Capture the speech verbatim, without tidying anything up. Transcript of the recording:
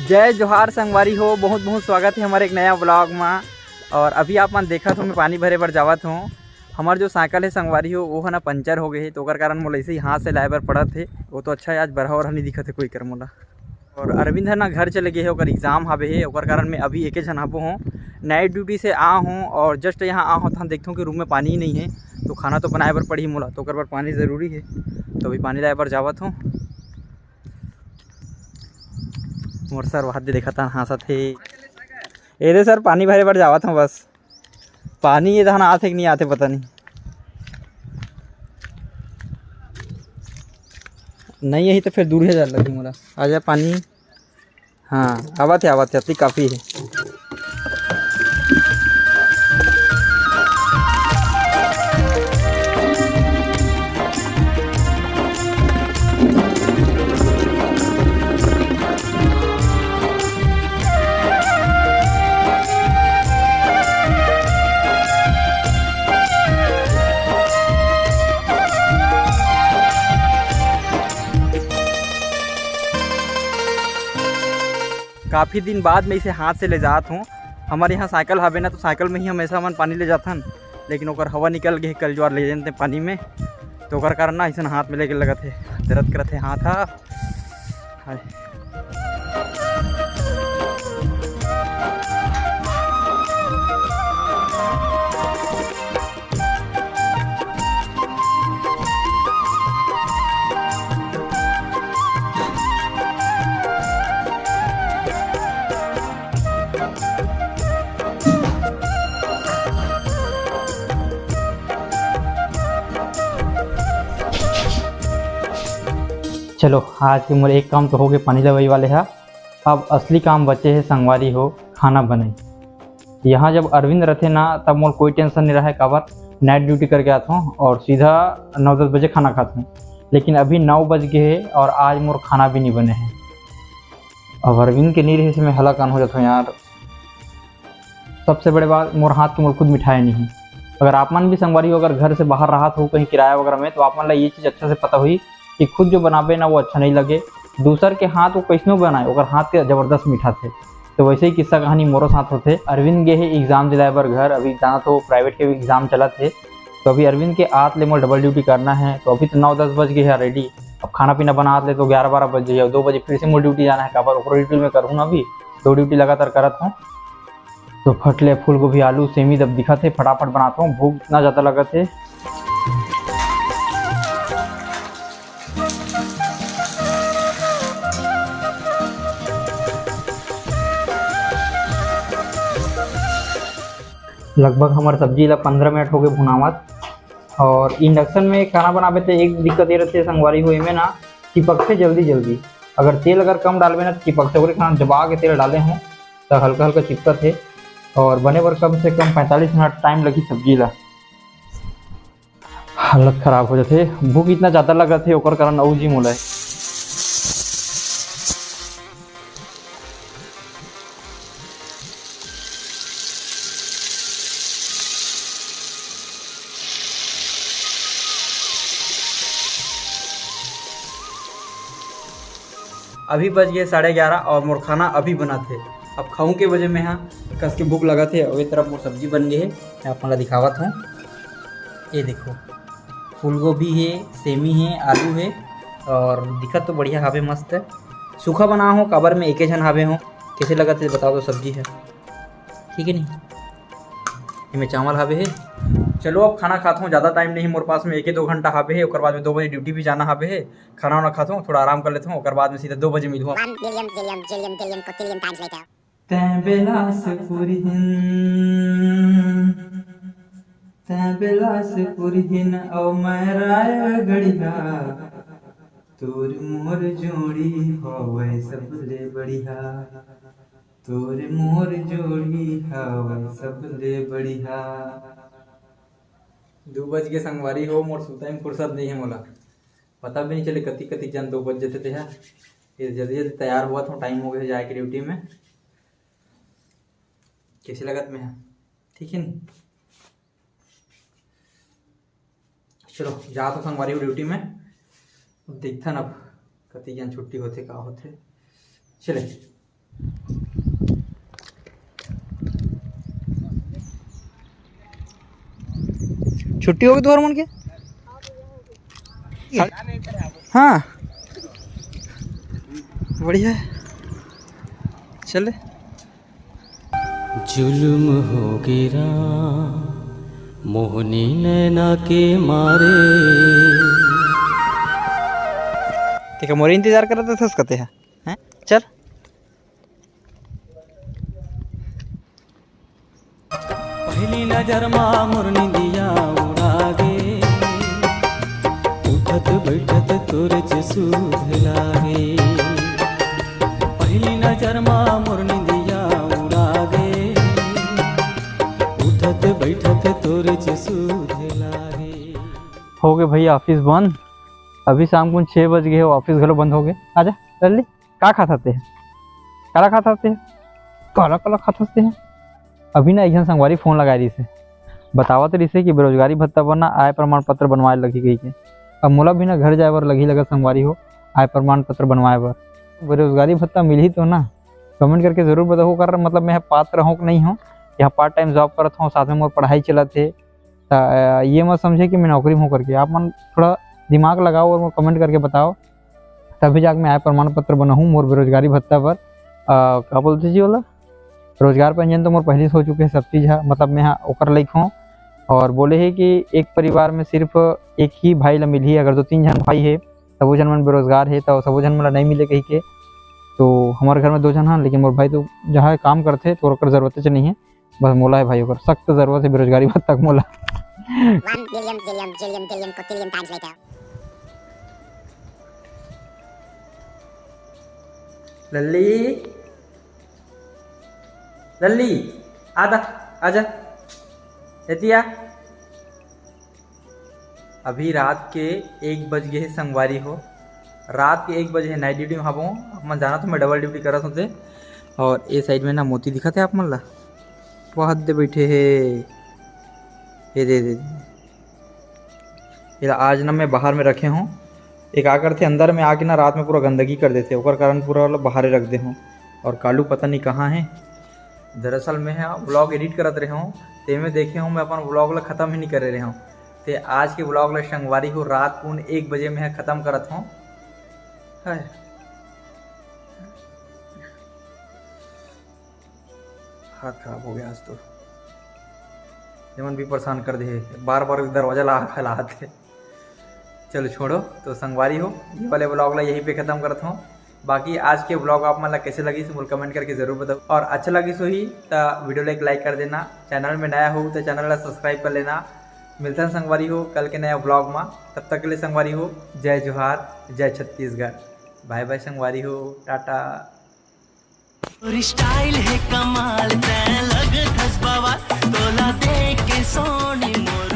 जय जोहार संगवारी हो, बहुत बहुत स्वागत है हमारे एक नया व्लॉग में। और अभी आप मन देखत हो, मैं पानी भरे बर जावत हूँ। हमार जो साइकिल है संगवारी हो, वो है ना पंचर हो गए है, तो ओकर कारण मोला ऐसे ही हाथ से लाए बर पड़त है। वो तो अच्छा है, आज बरहा ओरहा नहीं दिखत है कोई कर मोला। और अरविंद है ना घर चले गए है, ओकर एग्जाम हावे है, ओकर कारण मैं अभी एके झन हाबो हूँ। नाइट ड्यूटी से आ हूँ और जस्ट यहाँ आ हूँ तो हम देखता हूँ कि रूम में पानी ही नहीं है, तो खाना तो बनाए बर पड़ही मोला, तो ओकर बर पानी ज़रूरी है। तो अभी पानी लाए बर जावत हूँ। मोर सर वहां दे देखत हन, हाँसत हे। ए दे सर, पानी भरे बर जावत हूँ बस। पानी ये धान आथे कि नहीं आथे, पता नहीं। नहीं यही तो फिर दूर है, जा लगी मोला। आजा पानी। हाँ, आवत है, आवत है, अति काफी है। काफ़ी दिन बाद मैं इसे हाथ से ले जात हूँ। हमारे यहाँ साइकिल हवे ना, तो साइकिल में ही हमेशा हमन पानी ले जाथन, लेकिन ओकर हवा निकल गए, कल जुआर ले जाते पानी में, तो ओकर कारण ना ऐसा हाथ में लेके लगत है, दर्द करत है हाथ हा। हाय। चलो, आज के मोर एक काम तो हो गए पानी लवाई वाले हा। अब असली काम बचे है संगवारी हो, खाना बनाई। यहाँ जब अरविंद रथे ना, तब मोर कोई टेंशन नहीं रहे, काबर नाइट ड्यूटी करके आत हूँ और सीधा नौ दस बजे खाना खात हूँ। लेकिन अभी नौ बज गए है और आज मोर खाना भी नहीं बने है। अब अरविंद के नहीं रहे से मैं हलाकान हो जाता हूँ यार। सबसे बड़े बात, मोर हाथ के मोर खुद मिठाए नहीं है। अगर आप मन भी संगवारी हो, अगर घर से बाहर रहत हो कहीं किराया वगैरह में, तो आप मन ला ये चीज़ अच्छा से पता हुई कि खुद जो बनाबे ना, वो अच्छा नहीं लगे। दूसर के हाथ वो कैसनो बनाए, ओकर हाथ के जबरदस्त मीठा थे। तो वैसे ही किस्सा कहानी मोरो साथ होथे। अरविंद गे हे एग्जाम दिलाए बर घर, अभी जानत हो प्राइवेट के भी एग्जाम चलत हे। तो अभी अरविंद के आत ले मोर डबल ड्यूटी करना है। तो अभी तो नौ दस बज गए है रेडी, अब खाना पीना बनात ले तो ग्यारह बारह बज जाइए, दो बजे फिर से मोर ड्यूटी जाना है, काबर ओकरो ड्यूटी में करहूँ ना, अभी दो ड्यूटी लगातार करत हूँ। तो फट ले फूलगोभी, आलू, सेमी जब दिखत हे, फटाफट बनात हूँ, भूख इतना ज़्यादा लगत हे। लगभग हमर सब्जी ला पंद्रह मिनट हो गए भुनावत। और इंडक्शन में खाना बनाबे ते एक दिक्कत ये रहते संगवारी हो, एमे ना चिपकते जल्दी जल्दी। अगर तेल अगर कम डालबे ना तो चिपकते, ओकरे खाना दबा के तेल डाले हों तो हल्का हल्का चिपकत हे। और बने बर कम से कम पैंतालीस मिनट टाइम लगी सब्जी ला। हालत खराब हो जाथे, भूख इतना ज़्यादा लगत हे, ओकर कारण अऊ जी मोला। अभी बज गए साढ़े ग्यारह और मोर खाना अभी बनत हे। अब खाऊं के बजे में हाँ, कस के भूख लगत हे। और ये तरफ मोर सब्जी बन गए हे, मैं अपन ला दिखावत हूँ। ये देखो, फूलगोभी हे, सेमी हे, आलू हे और दिखत तो बढ़िया हावे, मस्त। सूखा बना हो, काबर में एके झन हावे हो। कैसे लगत हे बताओ तो सब्जी है, ठीक है नहीं? एमे चावल हावे हे। चलो अब खाना खात हूँ, ज़्यादा टाइम नहीं मोर पास में, एक ही दो घंटा हावे हे, ओकर बाद में दो बजे ड्यूटी भी जाना हावे हे। खाना वाना खात हूँ, थोड़ा आराम कर लेता हूँ, ओकर बाद में सीधा दो बजे मिलूँ। One billion, zillion, jillion, billion, cotillion times later. तैं बेलासपुर हिन, तैं बेलासपुर हिन, अउ मैं रायगढ़िया, तोर मोर जोड़ी होवय सबले बढ़िया। तोर मोर जोड़ी हवय सबले बढ़िया। दू बज के संगवारी हो, मोर सुतई में फुर्सत नइ हे मोला। पता भी नइ चले कति कति जन दो बज जथे तेहा। ये जल्दी जल्दी तैयार होवत हों, टाइम हो गए जाए के ड्यूटी में। कैसे लगत में है? ठीक है नी? चलो, जात हों संगवारी हो ड्यूटी में। अब देखथन अब कति जन छुट्टी होथे, का होथे। चले। छुट्टी होगे तुहर मन के? हाँ, बढ़िया है। चले। जुल्म हो गे राम, मोहनी नैना के मारे। तेका मोरे इंतजार करत हस कते हा? हैं? चल। पहली नजर मा मोर निंदिया उड़ा गे, उठत बैठत तोर चे सुध लागे। पहली नजर मा मोर निंदिया उड़ा गे, उठत बैठत तोर चे सुध लागे। हो गए भैया ऑफिस बंद, अभी शाम को छः बज गए, ऑफिस घलो बंद हो गए। आजा जल्दी। का खात हस तेह? काला खात हस तेह? काला काला खात हस तेह? अभी ना एक झन संगवारी फोन लगाए रहिस हे, बतावत रहिस हे कि बेरोजगारी भत्ता बर ना आय प्रमाण पत्र बनवाए लगही कहिके। अब मोला भी ना घर जाए बर लगही लगत संगवारी हो, आय प्रमाण पत्र बनवाए बर। बेरोजगारी भत्ता मिलही तो ना? कमेंट करके जरूर बताओ, कर मतलब मैं पात्र हों कि नहीं हों, यहाँ पार्ट टाइम जॉब करत हों, साथ में मोर पढ़ाई चलत हे, त, अ, ये मत समझे कि मैं नौकरी में हूँ करके। आप मन थोड़ा दिमाग लगाओ और मोर कमेंट करके बताओ, तभी जाके मैं आय प्रमाण पत्र बनाहूँ मोर बेरोजगारी भत्ता बर। अ, का बोलथे जी ओला, रोजगार पंजीयन तो मोर पहले से हो चुके हे सब चीज़ ह, मतलब मैं ह ओकर लायक हों। और बोले हे कि एक परिवार में सिर्फ एक ही भाई ला मिलही, अगर दो तीन झन भाई हे, सबो झन मन बेरोजगार हे, तो सबो झन मन ला नहीं मिले कही के। तो हमारे घर में दो झन हन, लेकिन मोर भाई तो जहाँ काम करथे, तो ओकर जरूरत च नहीं हे। बस मोला हे भाई, ओकर सख्त जरूरत हे बेरोजगारी भत्ता के मोला। One billion, zillion, jillion, billion, cotillion times later. लल्ली, लल्ली, आदा, आजा, एती आ। अभी रात के एक बज गए हे संगवारी हो, रात के एक बजे हे, नाइट ड्यूटी में हवं। आप मन जानत हो, मैं डबल ड्यूटी करत हों ते। और ए साइड में ना मोती दिखत हे आप मन ला, वहाँ दे बैठे हे। ये दे, दे, दे। ये ला आज ना मैं बाहर में रखे हों। ये का करथे, अंदर में आके ना रात में पूरा गंदगी कर देथे, ओकर कारण पूरा ला बाहरे रख दे हों। और कालू पता नहीं कहाँ हे। दरअसल मैं ह व्लॉग एडिट करत रहे हों, तेमे देखे हों, मैं अपन व्लॉग ला खत्म ही नहीं करे रहे हों। ते आज के व्लॉग ला संगवारी हो रात कुन एक बजे मैं ह खत्म करत हों। हाय, हाथ खराब हो गया आज तो। ये मन भी परेशान कर दे हे, बार बार दरवाजा ला खलात हे। चलो छोड़ो, तो संगवारी हो, ये वाले व्लॉग ला यहीं पे खत्म करत हों। बाकी आज के व्लॉग आप मन ला कैसे लगिस, मोला कमेंट करके जरूर बताओ। और अच्छा लगिस होही त वीडियो ला एक लाइक कर देना, चैनल में नया हो तो चैनल ला सब्सक्राइब कर लेना। मिलथन संगवारी हो कल के नया व्लॉग मा, तब तक के लिए संगवारी हो जय जोहार, जय छत्तीसगढ़। बाय बाय संगवारी हो, टाटा। तोर स्टाइल हे कमाल, तैं लगथस बवाल, तोला देख के सोनी मोर